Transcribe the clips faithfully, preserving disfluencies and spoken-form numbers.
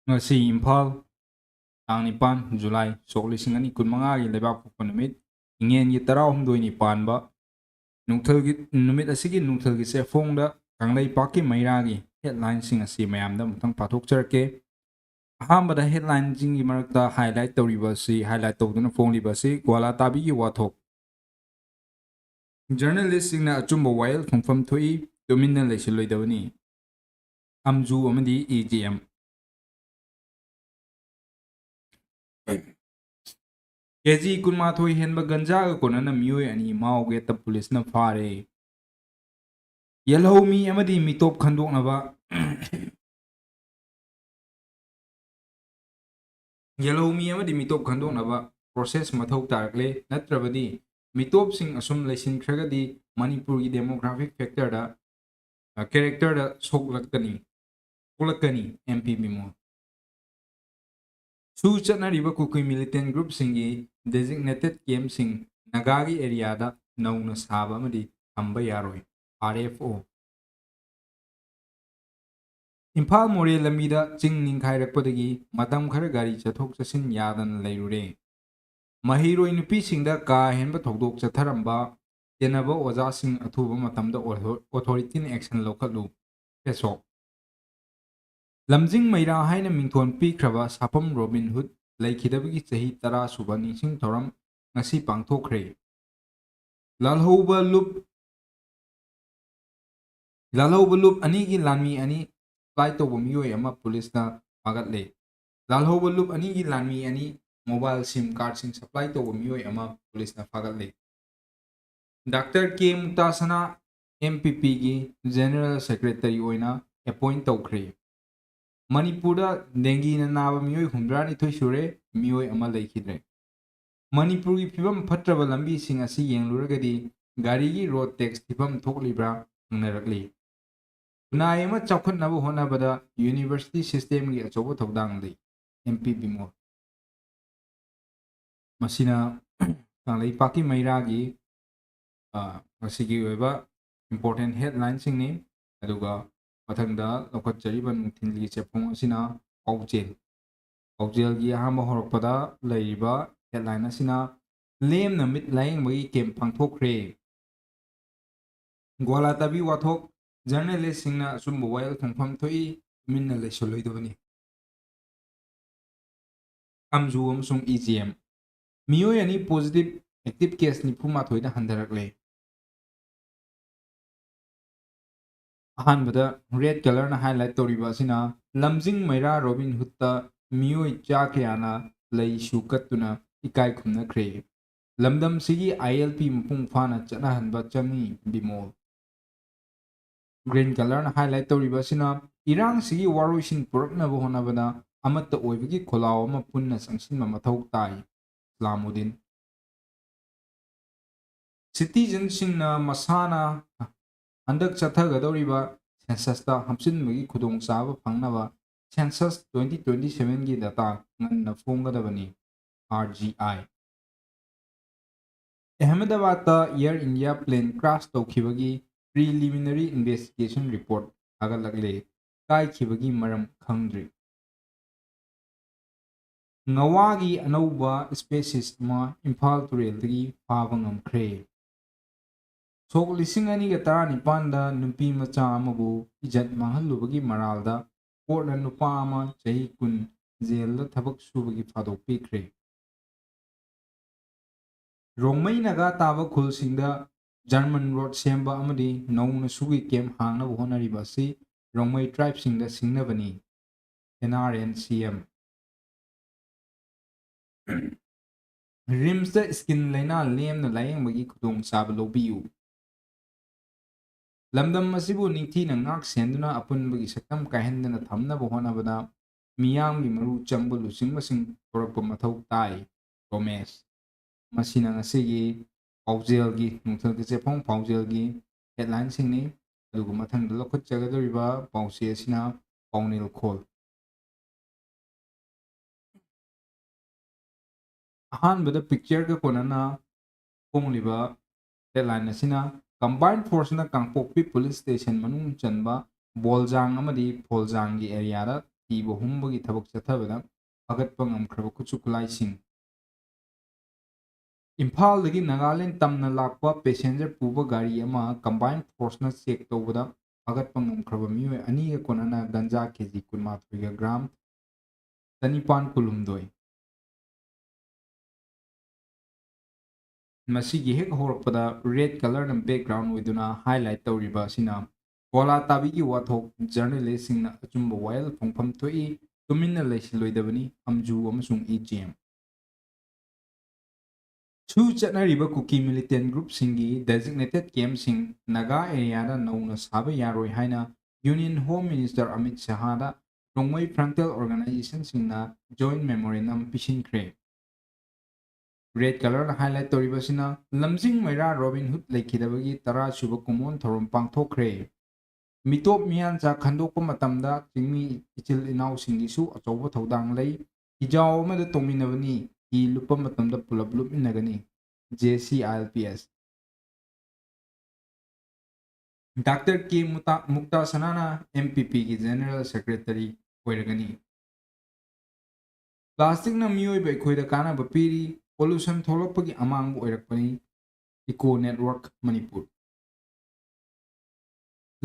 ꯉꯁꯤ ꯏꯝꯐꯥꯜ, ꯇꯥꯡ ꯅꯤꯄꯥꯟ ꯖꯨꯂꯥꯏ, ꯁꯣꯛ ꯂꯤꯁꯤꯡ ꯑꯅꯤ ꯀꯨꯟꯃꯉꯥꯒꯤ ꯂꯩꯕꯥꯛ ꯄꯣꯛꯄ ꯅꯨꯃꯤꯠ, ꯏꯉꯦꯟꯒꯤ ꯇꯔꯥꯍꯨꯝꯗꯣꯏꯅꯤ ꯄꯥꯟꯕ ꯅꯨꯡꯊꯤꯜꯒꯤ, ꯅꯨꯃꯤꯠ ꯑꯁꯤꯒꯤ ꯅꯨꯡꯊꯤꯜꯒꯤ ꯆꯦꯐꯣꯡꯗ ꯀꯪꯂꯩꯄꯥꯛꯀꯤ ꯃꯩꯔꯥꯒꯤ headlineꯁꯤꯡ ꯑꯁꯤ ꯃꯌꯥꯝꯗ ꯑꯃꯨꯛꯇꯪ ꯄꯥꯊꯣꯛꯆꯔꯛꯀꯦ꯫ ꯑꯍꯥꯟꯕꯗ headlineꯁꯤꯡꯒꯤ ꯃꯔꯛꯇ highlight ꯇꯧꯔꯤꯕ ꯑꯁꯤ, highlight ꯇꯧꯗꯨꯅ ꯐꯣꯡꯂꯤꯕ ꯑꯁꯤ ꯒ꯭ꯋꯥꯂꯥ ꯇꯥꯕꯤꯒꯤ ꯋꯥꯊꯣꯛ꯫ Journalistꯁꯤꯡꯅ ꯑꯆꯨꯝꯕ ꯋꯥꯌꯦꯜ ꯐꯪꯐꯝ ꯊꯣꯛꯏ, ꯇꯨꯃꯤꯟꯅ ꯂꯩꯁꯤꯜꯂꯣꯏꯗꯕꯅꯤ꯫ ꯑꯝꯖꯨ ꯑꯃꯗꯤ EGM꯫ KG ꯀꯨꯟꯃꯥꯊꯣꯏ ꯍꯦꯟꯕ ꯒꯟꯖꯥꯒ ꯀꯣꯟꯅꯅ ꯃꯤꯑꯣꯏ ꯑꯅꯤ ꯃꯥꯎ ꯒꯦꯠꯇ ꯄꯨꯂꯤꯁꯅ ꯐꯥꯔꯦ꯫ ꯌꯦꯜꯍꯧꯃꯤ ꯑꯃꯗꯤ ꯃꯤꯇꯣꯞ ꯈꯟꯗꯣꯛꯅꯕ, ꯌꯦꯜꯍꯧꯃꯤ ꯑꯃꯗꯤ ꯃꯤꯇꯣꯞ ꯈꯟꯗꯣꯛꯅꯕ process ꯃꯊꯧ ꯇꯥꯔꯛꯂꯦ, ꯅꯠꯇ꯭ꯔꯕꯗꯤ ꯃꯤꯇꯣꯞꯁꯤꯡ ꯑꯁꯨꯝ ꯂꯩꯁꯤꯟꯈ꯭ꯔꯒꯗꯤ ꯃꯅꯤꯄꯨꯔꯒꯤ demographic factorꯗ, ꯑ, characterꯗ ꯁꯣꯛꯂꯛꯀꯅꯤ, ꯁꯣꯛꯂꯛꯀꯅꯤ, MP ꯕꯤꯃꯣꯜ꯫ ꯁꯨ ꯆꯠꯅꯔꯤꯕ ꯀꯨꯀꯤ militant groupꯁꯤꯡꯒꯤ designated campꯁꯤꯡ ꯅꯥꯒꯥꯒꯤ areaꯗ ꯅꯧꯅ ꯁꯥꯕ ꯑꯃꯗꯤ ꯊꯝꯕ ꯌꯥꯔꯣꯏ, RFO꯫ ꯏꯝꯐꯥꯜ ꯃꯣꯔꯦ ꯂꯝꯕꯤꯗ ꯆꯤꯡ ꯅꯤꯡꯈꯥꯏꯔꯛꯄꯗꯒꯤ ꯃꯇꯝ ꯈꯔ ꯒꯥꯔꯤ ꯆꯠꯊꯣꯛ ꯆꯠꯁꯤꯟ ꯌꯥꯗꯅ ꯂꯩꯔꯨꯔꯦ꯫ ꯃꯍꯩꯔꯣꯏ ꯅꯨꯄꯤꯁꯤꯡꯗ ꯀꯥ ꯍꯦꯟꯕ ꯊꯧꯗꯣꯛ ꯆꯠꯊꯔꯝꯕ, ꯆꯦꯟꯅꯕ ꯑꯣꯖꯥꯁꯤꯡ ꯑꯊꯨꯕ ꯃꯇꯝꯗ author-, authorityꯅ action ꯂꯧꯈꯠꯂꯨ, ꯁꯦꯁꯣꯛ꯫ ꯂꯝꯖꯤꯡ ꯃꯩꯔꯥ ꯍꯥꯏꯅ ꯃꯤꯡꯊꯣꯟ ꯄꯤꯈ꯭ꯔꯕ ꯁꯥꯐꯝ ꯔꯣꯕꯤꯟ ꯍꯨꯗ ꯂꯩꯈꯤꯗꯕꯒꯤ ꯆꯍꯤ ꯇꯔꯥ ꯁꯨꯕ ꯅꯤꯡꯁꯤꯡ ꯊꯧꯔꯝ ꯉꯁꯤ ꯄꯥꯡꯊꯣꯛꯈ꯭ꯔꯦ꯫ ꯂꯥꯜꯍꯧꯕ ꯂꯨꯞ, ꯂꯥꯜꯍꯧꯕ ꯂꯨꯞ ꯑꯅꯤꯒꯤ ꯂꯥꯟꯃꯤ ꯑꯅꯤ supply ꯇꯧꯕ ꯃꯤꯑꯣꯏ ꯑꯃ ꯄꯨꯂꯤꯁꯅ ꯐꯥꯒꯠꯂꯦ꯫ ꯂꯥꯜꯍꯧꯕ ꯂꯨꯞ ꯑꯅꯤꯒꯤ ꯂꯥꯟꯃꯤ ꯑꯅꯤ mobile SIM cardꯁꯤꯡ supply ꯇꯧꯕ ꯃꯤꯑꯣꯏ ꯑꯃ ꯄꯨꯂꯤꯁꯅ ꯐꯥꯒꯠꯂꯦ꯫ ꯗꯥꯛꯇꯔ ꯀꯦ ꯃꯨꯛꯇꯥꯁꯅꯥ MPPꯒꯤ General Secretary ꯑꯣꯏꯅ appoint ꯇꯧꯈ꯭ꯔꯦ꯫ ꯃꯅꯤꯄꯨꯔꯗ dengueꯅ ꯅꯥꯕ ꯃꯤꯑꯣꯏ ꯍꯨꯝꯗ꯭ꯔꯥꯅꯤꯊꯣꯏ ꯁꯨꯔꯦ, ꯃꯤꯑꯣꯏ ꯑꯃ ꯂꯩꯈꯤꯗ꯭ꯔꯦ꯫ ꯃꯅꯤꯄꯨꯔꯒꯤ ꯐꯤꯕꯝ ꯐꯠꯇ꯭ꯔꯕ ꯂꯝꯕꯤꯁꯤꯡ ꯑꯁꯤ ꯌꯦꯡꯂꯨꯔꯒꯗꯤ ꯒꯥꯔꯤꯒꯤ road tax ꯐꯤꯕꯝ ꯊꯣꯛꯂꯤꯕ꯭ꯔꯥ ꯍꯪꯅꯔꯛꯂꯤ꯫ ꯈꯨꯟꯅꯥꯏ ꯑꯃ ꯆꯥꯎꯈꯠꯅꯕ ꯍꯣꯠꯅꯕꯗ university systemꯒꯤ ꯑꯆꯧꯕ ꯊꯧꯗꯥꯡ ꯂꯩ, MP ꯕꯤꯃꯣꯜ꯫ ꯃꯁꯤꯅ ꯀꯪꯂꯩꯄꯥꯛꯀꯤ ꯃꯩꯔꯥꯒꯤ, ꯑ, ꯉꯁꯤꯒꯤ ꯑꯣꯏꯕ important headlineꯁꯤꯡꯅꯤ꯫ ꯑꯗꯨꯒ ꯃꯊꯪꯗ ꯂꯧꯈꯠꯆꯔꯤꯕ ꯅꯨꯡꯊꯤꯜꯒꯤ ꯆꯦꯐꯣꯡ ꯑꯁꯤꯅ ꯄꯥꯎꯖꯦꯜ꯫ ꯄꯥꯎꯖꯦꯜꯒꯤ ꯑꯍꯥꯟꯕ ꯍꯧꯔꯛꯄꯗ ꯂꯩꯔꯤꯕ headline ꯑꯁꯤꯅ ꯂꯦꯝꯅ ꯃꯤꯠ ꯂꯥꯌꯦꯡꯕꯒꯤ camp ꯄꯥꯡꯊꯣꯛꯈ꯭ꯔꯦ꯫ ꯒ꯭ꯋꯥꯂꯥꯇꯕꯤ ꯋꯥꯊꯣꯛ, journalistꯁꯤꯡꯅ ꯑꯆꯨꯝꯕ ꯋꯥꯌꯦꯜ ꯐꯪꯐꯝ ꯊꯣꯛꯏ, ꯇꯨꯃꯤꯟꯅ ꯂꯩꯁꯤꯜꯂꯣꯏꯗꯕꯅꯤ꯫ ꯑꯝꯖꯨ ꯑꯃꯁꯨꯡ EGM꯫ ꯃꯤꯑꯣꯏ ꯑꯅꯤ positive, active case ꯅꯤꯐꯨ ꯃꯥꯊꯣꯏꯗ ꯍꯟꯊꯔꯛꯂꯦ꯫ ꯑꯍꯥꯟꯕꯗ red colourꯅ highlight ꯇꯧꯔꯤꯕ ꯑꯁꯤꯅ ꯂꯝꯖꯤꯡ ꯃꯩꯔꯥ ꯔꯣꯕꯤꯟ ꯍꯨꯗꯇ ꯃꯤꯑꯣꯏ ꯆꯥ ꯀꯌꯥꯅ ꯂꯩꯁꯨ ꯀꯠꯇꯨꯅ ꯏꯀꯥꯏ ꯈꯨꯝꯅꯈ꯭ꯔꯦ꯫ ꯂꯝꯗꯝꯁꯤꯒꯤ ILP ꯃꯄꯨꯡ ꯐꯥꯅ ꯆꯠꯅꯍꯟꯕ ꯆꯪꯏ, ꯕꯤꯃꯣꯜ꯫ Green colourꯅ highlight ꯇꯧꯔꯤꯕ ꯑꯁꯤꯅ ꯏꯔꯥꯡꯁꯤꯒꯤ ꯋꯥꯔꯣꯏꯁꯤꯟ ꯄꯨꯔꯛꯅꯕ ꯍꯣꯠꯅꯕꯗ ꯑꯃꯠꯇ ꯑꯣꯏꯕꯒꯤ ꯈꯣꯜꯂꯥꯎ ꯑꯃ ꯄꯨꯟꯅ ꯆꯪꯁꯤꯟꯕ ꯃꯊꯧ ꯇꯥꯏ, ꯏꯁꯂꯥꯃꯨꯗꯤꯟ꯫ Citizenꯁꯤꯡꯅ ꯃꯁꯥꯅ ꯍꯟꯗꯛ ꯆꯠꯊꯒꯗꯧꯔꯤꯕ censusꯇ ꯍꯥꯞꯆꯤꯟꯕꯒꯤ ꯈꯨꯗꯣꯡꯆꯥꯕ ꯐꯪꯅꯕ census twenty twenty sevenꯒꯤ data ꯉꯟꯅ ꯐꯣꯡꯒꯗꯕꯅꯤ, RGI꯫ ꯑꯍꯃꯦꯗꯕꯥꯗꯇ Air India plane crash ꯇꯧꯈꯤꯕꯒꯤ preliminary investigation report ꯊꯥꯒꯠꯂꯛꯂꯦ꯫ ꯀꯥꯏꯈꯤꯕꯒꯤ ꯃꯔꯝ ꯈꯪꯗ꯭ꯔꯤ꯫ ꯉꯋꯥꯒꯤ ꯑꯅꯧꯕ species ꯑꯃ ꯏꯝꯐꯥꯜ ꯇꯨꯔꯦꯜꯗꯒꯤ ꯐꯥꯕ ꯉꯝꯈ꯭ꯔꯦ꯫ ꯁꯣꯛ ꯂꯤꯁꯤꯡ ꯑꯅꯤꯒ ꯇꯔꯥꯅꯤꯄꯥꯟꯗ ꯅꯨꯄꯤ ꯃꯆꯥ ꯑꯃꯕꯨ ꯏꯖꯠ ꯃꯥꯡꯍꯜꯂꯨꯕꯒꯤ ꯃꯔꯥꯜꯗ courtꯅ ꯅꯨꯄꯥ ꯑꯃ ꯆꯍꯤ ꯀꯨꯟ jailꯗ ꯊꯕꯛ ꯁꯨꯕꯒꯤ ꯊꯥꯗꯣꯛꯄꯤꯈ꯭ꯔꯦ꯫ ꯔꯣꯡꯃꯩ ꯅꯥꯒꯥ ꯇꯥꯕ ꯈꯨꯜꯁꯤꯡꯗ German road ꯁꯦꯝꯕ ꯑꯃꯗꯤ ꯅꯧꯅ ꯁꯨꯒꯤ camp ꯍꯥꯡꯅꯕ ꯍꯣꯠꯅꯔꯤꯕ ꯑꯁꯤ ꯔꯣꯡꯃꯩ tribeꯁꯤꯡꯗ ꯁꯤꯡꯅꯕꯅꯤ, NRNCM꯫ RIMSꯇ skin ꯂꯥꯏꯅꯥ ꯂꯦꯝꯅ ꯂꯥꯌꯦꯡꯕꯒꯤ ꯈꯨꯗꯣꯡꯆꯥꯕ ꯂꯧꯕꯤꯌꯨ꯫ ꯂꯝꯗꯝ ꯑꯁꯤꯕꯨ ꯅꯤꯡꯊꯤꯅ ꯉꯥꯛ ꯁꯦꯟꯗꯨꯅ ꯑꯄꯨꯟꯕꯒꯤ ꯁꯛꯇꯝ ꯀꯥꯏꯍꯟꯗꯅ ꯊꯝꯅꯕ ꯍꯣꯠꯅꯕꯗ ꯃꯤꯌꯥꯝꯒꯤ ꯃꯔꯨ ꯆꯪꯕ ꯂꯨꯆꯤꯡꯕꯁꯤꯡ ꯊꯣꯔꯛꯄ ꯃꯊꯧ ꯇꯥꯏ, ꯔꯣꯃꯦꯁ꯫ ꯃꯁꯤꯅ ꯉꯁꯤꯒꯤ ꯄꯥꯎꯖꯦꯜꯒꯤ, ꯅꯨꯡꯊꯤꯜꯒꯤ ꯆꯦꯐꯣꯡ ꯄꯥꯎꯖꯦꯜꯒꯤ headlineꯁꯤꯡꯅꯤ꯫ ꯑꯗꯨꯒ ꯃꯊꯪꯗ ꯂꯧꯈꯠꯆꯒꯗꯧꯔꯤꯕ ꯄꯥꯎꯆꯦ ꯑꯁꯤꯅ ꯄꯥꯎꯅꯦꯜ ꯈꯣꯜ꯫ ꯑꯍꯥꯟꯕꯗ pictureꯒ ꯀꯣꯟꯅꯅ ꯐꯣꯡꯂꯤꯕ headline ꯑꯁꯤꯅ Combined Forceꯅ ꯀꯥꯡꯄꯣꯛꯄꯤ police station ꯃꯅꯨꯡ ꯆꯟꯕ ꯕꯣꯜꯖꯥꯡ ꯑꯃꯗꯤ ꯐꯣꯜꯖꯥꯡꯒꯤ areaꯗ ꯊꯤꯕ ꯍꯨꯝꯕꯒꯤ ꯊꯕꯛ ꯆꯠꯊꯕꯗ ꯐꯥꯒꯠꯄ ꯉꯝꯈ꯭ꯔꯕ ꯈꯨꯠꯁꯨ ꯈꯨꯠꯂꯥꯏꯁꯤꯡ꯫ ꯏꯝꯐꯥꯜꯗꯒꯤ ꯅꯥꯒꯥꯂꯦꯟ ꯇꯝꯅ ꯂꯥꯛꯄ passenger ꯄꯨꯕ ꯒꯥꯔꯤ ꯑꯃ combined forceꯅ check ꯇꯧꯕꯗ ꯐꯥꯒꯠꯄ ꯉꯝꯈ꯭ꯔꯕ ꯃꯤꯑꯣꯏ ꯑꯅꯤꯒ ꯀꯣꯟꯅꯅ ꯒꯟꯖꯥ ꯀꯦꯖꯤ ꯀꯨꯟꯃꯥꯊꯣꯏꯒ gram ꯆꯅꯤꯄꯥꯟ ꯀꯨꯟꯍꯨꯝꯗꯣꯏ꯫ ꯃꯁꯤꯒꯤ ꯍꯦꯛ ꯍꯧꯔꯛꯄꯗ red colourꯅ background ꯑꯣꯏꯗꯨꯅ highlight ꯇꯧꯔꯤꯕ ꯑꯁꯤꯅ ꯀꯣꯂꯥ ꯇꯥꯕꯤꯒꯤ ꯋꯥꯊꯣꯛ, journalistꯁꯤꯡꯅ ꯑꯆꯨꯝꯕ ꯋꯥꯌꯦꯜ ꯐꯣꯡꯐꯝ ꯊꯣꯛꯏ, ꯇꯨꯃꯤꯟꯅ ꯂꯩꯁꯤꯜꯂꯣꯏꯗꯕꯅꯤ, ꯑꯝꯖꯨ ꯑꯃꯁꯨꯡ EGM꯫ ꯁꯨ ꯆꯠꯅꯔꯤꯕ ꯀꯨꯀꯤ militant groupꯁꯤꯡꯒꯤ designated campꯁꯤꯡ ꯅꯥꯒꯥ areaꯗ ꯅꯧꯅ ꯁꯥꯕ ꯌꯥꯔꯣꯏ ꯍꯥꯏꯅ Union Home Minister ꯑꯃꯤꯠ ꯁꯍꯥꯗ ꯅꯣꯡꯃꯩ frontal organisationꯁꯤꯡꯅ joint memorandum ꯄꯤꯁꯤꯟꯈ꯭ꯔꯦ꯫ Red colourꯅ highlight ꯇꯧꯔꯤꯕꯁꯤꯅ ꯂꯝꯖꯤꯡ ꯃꯩꯔꯥ Robin Hood ꯂꯩꯈꯤꯗꯕꯒꯤ ꯇꯔꯥ ꯁꯨꯕ ꯀꯨꯝꯑꯣꯟ ꯊꯧꯔꯝ ꯄꯥꯡꯊꯣꯛꯈ꯭ꯔꯦ꯫ ꯃꯤꯇꯣꯞ ꯃꯤꯌꯥꯟꯆꯥ ꯈꯟꯗꯣꯛꯄ ꯃꯇꯝꯗ ꯆꯤꯡꯃꯤ ꯏꯆꯤꯜ ꯏꯅꯥꯎꯁꯤꯡꯒꯤꯁꯨ ꯑꯆꯧꯕ ꯊꯧꯗꯥꯡ ꯂꯩ꯫ ꯍꯤꯖꯥꯎ ꯑꯃꯗ ꯇꯣꯡꯃꯤꯟꯅꯕꯅꯤ, ꯍꯤ ꯂꯨꯞꯄ ꯃꯇꯝꯗ ꯄꯨꯂꯞ ꯂꯨꯞꯃꯤꯟꯅꯒꯅꯤ꯫ JCILPS꯫ Doctor K ꯃꯨꯇꯥ-, ꯃꯨꯛꯇꯥ ꯁꯅꯥꯅ MPPꯒꯤ General Secretary ꯑꯣꯏꯔꯒꯅꯤ꯫ Plasticꯅ ꯃꯤꯑꯣꯏꯕ ꯑꯩꯈꯣꯏꯗ ꯀꯥꯟꯅꯕ ꯄꯤꯔꯤ, pollution ꯊꯣꯛꯂꯛꯄꯒꯤ ꯑꯃꯥꯡꯕ ꯑꯣꯏꯔꯛꯄꯅꯤ꯫ Eco Network Manipur.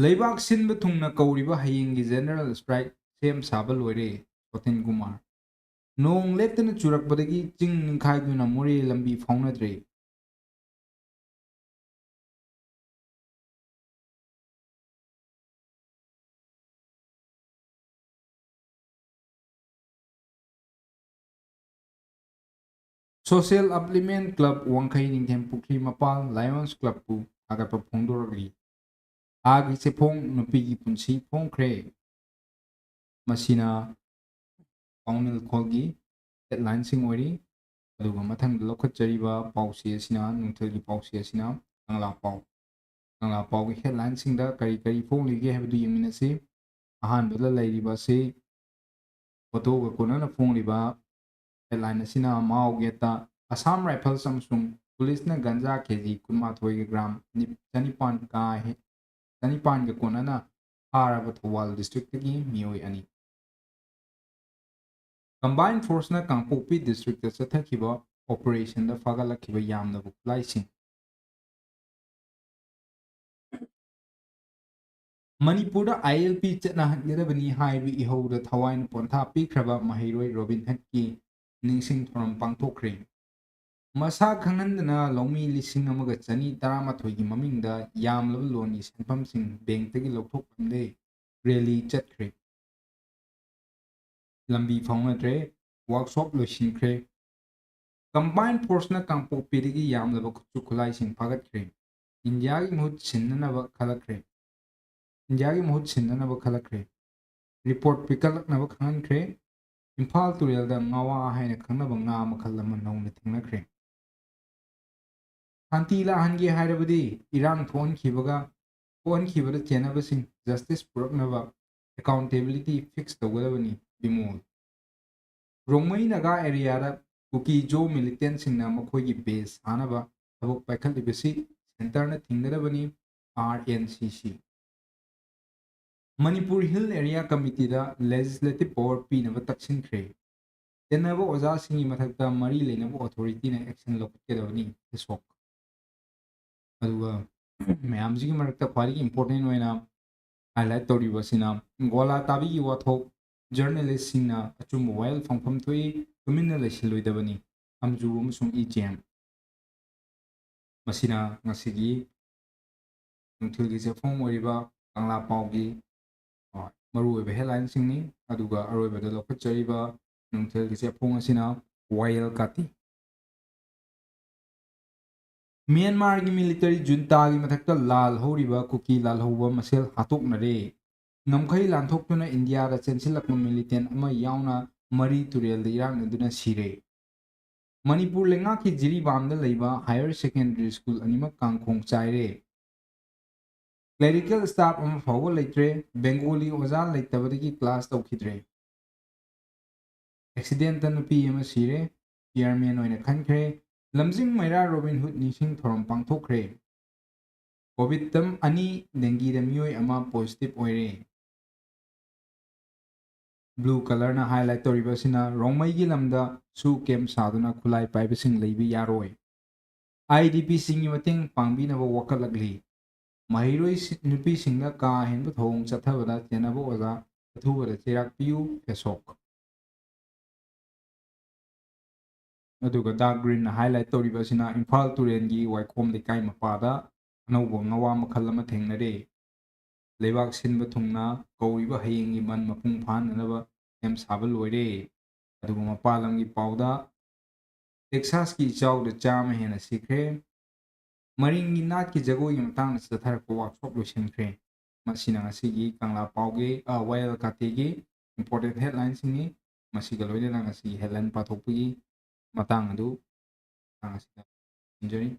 ꯂꯩꯕꯥꯛ ꯁꯤꯟꯕ ꯊꯨꯡꯅ ꯀꯧꯔꯤꯕ ꯍꯌꯦꯡꯒꯤ general strike ꯁꯦꯝ ꯁꯥꯕ ꯂꯣꯏꯔꯦ, ꯁꯣꯊꯤꯟ ꯀꯨꯃꯥꯔ꯫ ꯅꯣꯡ ꯂꯦꯞꯇꯅ ꯆꯨꯔꯛꯄꯗꯒꯤ ꯆꯤꯡ ꯅꯤꯡꯈꯥꯏꯗꯨꯅ ꯃꯣꯔꯦ ꯂꯝꯕꯤ ꯐꯥꯎꯅꯗ꯭ꯔꯦ꯫ Social Upliftment Club ꯋꯥꯡꯈꯩ ꯅꯤꯡꯊꯦꯝ ꯄꯨꯈ꯭ꯔꯤ ꯃꯄꯥꯜ Lions Clubꯄꯨ ꯊꯥꯒꯠꯄ ꯐꯣꯡꯗꯣꯔꯛꯂꯤ꯫ ꯊꯥꯒꯤ ꯆꯦꯐꯣꯡ ꯅꯨꯄꯤꯒꯤ ꯄꯨꯟꯁꯤ ꯐꯣꯡꯈ꯭ꯔꯦ꯫ ꯃꯁꯤꯅ ꯄꯥꯎꯅꯤꯜꯈꯣꯜꯒꯤ headlineꯁꯤꯡ ꯑꯣꯏꯔꯤ꯫ ꯑꯗꯨꯒ ꯃꯊꯪꯗ ꯂꯧꯈꯠꯆꯔꯤꯕ ꯄꯥꯎꯆꯦ ꯑꯁꯤꯅ, ꯅꯨꯡꯊꯤꯜꯒꯤ ꯄꯥꯎꯆꯦ ꯑꯁꯤꯅ ꯀꯪꯂꯥ ꯄꯥꯎ꯫ ꯀꯪꯂꯥ ꯄꯥꯎꯒꯤ headlineꯁꯤꯡꯗ ꯀꯔꯤ ꯀꯔꯤ ꯐꯣꯡꯂꯤꯒꯦ ꯍꯥꯏꯕꯗꯨ ꯌꯦꯡꯃꯤꯟꯅꯁꯤ꯫ ꯑꯍꯥꯟꯕꯗ ꯂꯩꯔꯤꯕ ꯑꯁꯤ photoꯒ ꯀꯣꯟꯅꯅ ꯐꯣꯡꯂꯤꯕ headline ꯑꯁꯤꯅ ꯃꯥꯎ gateꯇ Assam Rifles ꯑꯃꯁꯨꯡ ꯄꯨꯂꯤꯁꯅ ꯒꯟꯖꯥ ꯀꯦꯖꯤ ꯀꯨꯟꯃꯥꯊꯣꯏꯒ gram ꯅꯤ-, ꯆꯅꯤꯄꯥꯟ ꯀꯥ ꯍꯦ-, ꯆꯅꯤꯄꯥꯟꯒ ꯀꯣꯟꯅꯅ ꯐꯥꯔꯕ ꯊꯧꯕꯥꯜ districtꯇꯒꯤ ꯃꯤꯑꯣꯏ ꯑꯅꯤ꯫ Combined Forceꯅ ꯀꯥꯡꯄꯣꯛꯄꯤ districtꯇ ꯆꯠꯊꯈꯤꯕ operationꯗ ꯐꯥꯒꯠꯂꯛꯈꯤꯕ ꯌꯥꯝꯂꯕ ꯈꯨꯠꯂꯥꯏꯁꯤꯡ꯫ ꯃꯅꯤꯄꯨꯔꯗ ILP ꯆꯠꯅꯍꯟꯒꯗꯕꯅꯤ ꯍꯥꯏꯕ ꯏꯍꯧꯗ ꯊꯋꯥꯏꯅ ꯄꯣꯟꯊꯥ ꯄꯤꯈ꯭ꯔꯕ ꯃꯍꯩꯔꯣꯏ ꯔꯣꯕꯤꯟ ꯍꯠꯀꯤ ꯅꯤꯡꯁꯤꯡ ꯊꯧꯔꯝ ꯄꯥꯡꯊꯣꯛꯈ꯭ꯔꯦ꯫ ꯃꯁꯥ ꯈꯪꯍꯟꯗꯅ ꯂꯧꯃꯤ ꯂꯤꯁꯤꯡ ꯑꯃꯒ ꯆꯅꯤ ꯇꯔꯥꯃꯥꯊꯣꯏꯒꯤ ꯃꯃꯤꯡꯗ ꯌꯥꯝꯂꯕ loanꯒꯤ ꯁꯦꯟꯐꯝꯁꯤꯡ bankꯇꯒꯤ ꯂꯧꯊꯣꯛꯂꯝꯂꯦ꯫ Rally ꯆꯠꯈ꯭ꯔꯦ꯫ ꯂꯝꯕꯤ ꯐꯥꯎꯅꯗ꯭ꯔꯦ꯫ Workshop ꯂꯣꯏꯁꯤꯟꯈ꯭ꯔꯦ꯫ Combined Forceꯅ ꯀꯥꯡꯄꯣꯛꯄꯤꯗꯒꯤ ꯌꯥꯝꯂꯕ ꯈꯨꯠꯁꯨ ꯈꯨꯠꯂꯥꯏꯁꯤꯡ ꯐꯥꯒꯠꯈ꯭ꯔꯦ꯫ ꯏꯟꯗꯤꯌꯥꯒꯤ ꯃꯍꯨꯠ ꯁꯤꯟꯅꯅꯕ ꯈꯜꯂꯛꯈ꯭ꯔꯦ꯫ ꯏꯟꯗꯤꯌꯥꯒꯤ ꯃꯍꯨꯠ ꯁꯤꯟꯅꯅꯕ ꯈꯜꯂꯛꯈ꯭ꯔꯦ꯫ Report ꯄꯤꯈꯠꯂꯛꯅꯕ ꯈꯪꯍꯟꯈ꯭ꯔꯦ꯫ ꯏꯝꯐꯥꯜ ꯇꯨꯔꯦꯜꯗ ꯉꯥꯋꯥ ꯍꯥꯏꯅ ꯈꯪꯅꯕ ꯉꯥ ꯃꯈꯜ ꯑꯃ ꯅꯧꯅ ꯊꯦꯡꯅꯈ꯭ꯔꯦ꯫ ꯁꯥꯟꯇꯤ ꯂꯥꯛꯍꯟꯒꯦ ꯍꯥꯏꯔꯕꯗꯤ ꯏꯔꯥꯡ ꯊꯣꯛꯍꯟꯈꯤꯕꯒ ꯊꯣꯛꯍꯟꯈꯤꯕꯗ ꯆꯦꯟꯅꯕꯁꯤꯡ justice ꯄꯨꯔꯛꯅꯕ accountability fix ꯇꯧꯒꯗꯕꯅꯤ, ꯕꯤꯃꯣꯜ꯫ ꯔꯣꯡꯃꯩ ꯅꯥꯒꯥ areaꯗ ꯀꯨꯀꯤ ꯖꯣ militantꯁꯤꯡꯅ ꯃꯈꯣꯏꯒꯤ base ꯁꯥꯅꯕ ꯊꯕꯛ ꯄꯥꯏꯈꯠꯂꯤꯕꯁꯤ centreꯅ ꯊꯤꯡꯒꯗꯕꯅꯤ, RNCC꯫ Manipur Hill Area Committeeꯗ legislative power ꯄꯤꯅꯕ ꯇꯛꯁꯤꯟꯈ꯭ꯔꯦ꯫ ꯆꯦꯟꯅꯕ ꯑꯣꯖꯥꯁꯤꯡꯒꯤ ꯃꯊꯛꯇ ꯃꯔꯤ ꯂꯩꯅꯕ authorityꯅ action ꯂꯧꯈꯠꯀꯗꯕꯅꯤ, ꯑꯦꯁꯣꯛ꯫ ꯑꯗꯨꯒ ꯃꯌꯥꯝꯁꯤꯒꯤ ꯃꯔꯛꯇ ꯈ꯭ꯋꯥꯏꯗꯒꯤ important ꯑꯣꯏꯅ highlight ꯇꯧꯔꯤꯕ ꯑꯁꯤꯅ ꯒꯣꯂꯥ ꯇꯥꯕꯤꯒꯤ ꯋꯥꯊꯣꯛ, journalistꯁꯤꯡꯅ ꯑꯆꯨꯝꯕ ꯋꯥꯌꯦꯜ ꯐꯪꯐꯝ ꯊꯣꯛꯏ, ꯇꯨꯃꯤꯟꯅ ꯂꯩꯁꯤꯜꯂꯣꯏꯗꯕꯅꯤ, ꯑꯝꯖꯨ ꯑꯃꯁꯨꯡ ꯏꯆꯦꯝ꯫ ꯃꯁꯤꯅ ꯉꯁꯤꯒꯤ ꯅꯨꯡꯊꯤꯜꯒꯤ ꯆꯦꯐꯣꯡ ꯑꯣꯏꯔꯤꯕ ꯀꯪꯂꯥ ꯄꯥꯎꯒꯤ, ꯑ, ꯃꯔꯨꯑꯣꯏꯕ headlineꯁꯤꯡꯅꯤ꯫ ꯑꯗꯨꯒ ꯑꯔꯣꯏꯕꯗ ꯂꯧꯈꯠꯆꯔꯤꯕ ꯅꯨꯡꯊꯤꯜꯒꯤ ꯆꯦꯐꯣꯡ ꯑꯁꯤꯅ ꯋꯥꯌꯦꯜ ꯀꯥꯇꯤ꯫ ꯃ꯭ꯌꯥꯟꯃꯥꯔꯒꯤ military juntaꯒꯤ ꯃꯊꯛꯇ ꯂꯥꯜ ꯍꯧꯔꯤꯕ ꯀꯨꯀꯤ ꯂꯥꯜꯍꯧꯕ ꯃꯁꯦꯜ ꯍꯥꯠꯇꯣꯛꯅꯔꯦ꯫ ꯉꯝꯈꯩ ꯂꯥꯟꯊꯣꯛꯇꯨꯅ ꯏꯟꯗꯤꯌꯥꯗ ꯆꯦꯟꯁꯤꯜꯂꯛꯄ militant ꯑꯃ ꯌꯥꯎꯅ ꯃꯔꯤ ꯇꯨꯔꯦꯜꯗ ꯏꯔꯥꯛꯅꯗꯨꯅ ꯁꯤꯔꯦ꯫ ꯃꯅꯤꯄꯨꯔ ꯂꯩꯉꯥꯛꯀꯤ ꯖꯤꯔꯤꯕꯥꯝꯗ ꯂꯩꯕ higher secondary school ꯑꯅꯤꯃꯛ ꯀꯥꯡꯈꯣꯡ ꯆꯥꯏꯔꯦ꯫ Clerical staff ꯑꯃ ꯐꯥꯎꯕ ꯂꯩꯇ꯭ꯔꯦ꯫ Bengali ꯑꯣꯖꯥ ꯂꯩꯇꯕꯗꯒꯤ class ꯇꯧꯈꯤꯗ꯭ꯔꯦ꯫ Accidentꯇ ꯅꯨꯄꯤ ꯑꯃ ꯁꯤꯔꯦ꯫ Chairman ꯑꯣꯏꯅ ꯈꯟꯈ꯭ꯔꯦ꯫ ꯂꯝꯖꯤꯡ ꯃꯩꯔꯥ Robin Hood ꯅꯤꯡꯁꯤꯡ ꯊꯧꯔꯝ ꯄꯥꯡꯊꯣꯛꯈ꯭ꯔꯦ꯫ Covidꯇ ꯑꯅꯤ, dengueꯗ ꯃꯤꯑꯣꯏ ꯑꯃ positive ꯑꯣꯏꯔꯦ꯫ Blue colorꯅ highlight ꯇꯧꯔꯤꯕ ꯑꯁꯤꯅ ꯔꯣꯡꯃꯩꯒꯤ ꯂꯝꯗ ꯁꯨ camp ꯁꯥꯗꯨꯅ ꯈꯨꯠꯂꯥꯏ ꯄꯥꯏꯕꯁꯤꯡ ꯂꯩꯕ ꯌꯥꯔꯣꯏ꯫ IDPꯁꯤꯡꯒꯤ ꯃꯇꯦꯡ ꯄꯥꯡꯕꯤꯅꯕ ꯋꯥꯀꯠꯂꯛꯂꯤ꯫ ꯃꯍꯩꯔꯣꯏ ꯅꯨꯄꯤꯁꯤꯡꯗ ꯀꯥ ꯍꯦꯟꯕ ꯊꯧꯑꯣꯡ ꯆꯠꯊꯕꯗ ꯆꯦꯟꯅꯕ ꯑꯣꯖꯥ ꯑꯊꯨꯕꯗ ꯆꯩꯔꯥꯛ ꯄꯤꯌꯨ, ꯐꯦꯁꯣꯛ꯫ ꯑꯗꯨꯒ dark greenꯅ highlight ꯇꯧꯔꯤꯕ ꯑꯁꯤꯅ ꯏꯝꯐꯥꯜ ꯇꯨꯔꯦꯜꯒꯤ ꯋꯥꯏꯈꯣꯝ ꯂꯩꯀꯥꯏ ꯃꯄꯥꯗ ꯑꯅꯧꯕ ꯉꯋꯥ ꯃꯈꯜ ꯑꯃ ꯊꯦꯡꯅꯔꯦ꯫ ꯂꯩꯕꯥꯛ ꯁꯤꯟꯕ ꯊꯨꯡꯅ ꯀꯧꯔꯤꯕ ꯍꯌꯦꯡꯒꯤ ꯃꯟ ꯃꯄꯨꯡ ꯐꯥꯅꯅꯕ camp ꯁꯥꯕ ꯂꯣꯏꯔꯦ꯫ ꯑꯗꯨꯒ ꯃꯄꯥꯟ ꯂꯝꯒꯤ ꯄꯥꯎꯗ, ꯇꯦꯛꯁꯥꯁꯀꯤ ꯏꯆꯥꯎꯗ ꯆꯥꯝꯃ ꯍꯦꯟꯅ ꯁꯤꯈ꯭ꯔꯦ꯫ ꯃꯔꯤꯡꯒꯤ ꯅꯥꯠꯀꯤ ꯖꯒꯣꯏꯒꯤ ꯃꯇꯥꯡꯗ ꯆꯠꯊꯔꯛꯄ workshop ꯂꯣꯏꯁꯤꯟꯈ꯭ꯔꯦ꯫ ꯃꯁꯤꯅ ꯉꯁꯤꯒꯤ ꯀꯪꯂꯥ ꯄꯥꯎꯒꯤ, ꯑ, ꯋꯥꯌꯦꯜ ꯀꯥꯊꯦꯒꯤ important headlineꯁꯤꯡꯅꯤ꯫ ꯃꯁꯤꯒ ꯂꯣꯏꯅꯅ ꯉꯁꯤꯒꯤ headline ꯄꯥꯊꯣꯛꯄꯒꯤ ꯃꯇꯥꯡ ꯑꯗꯨ ꯃꯇꯥꯡ ꯑꯁꯤꯗ ꯂꯣꯏꯁꯤꯟꯖꯔꯤ꯫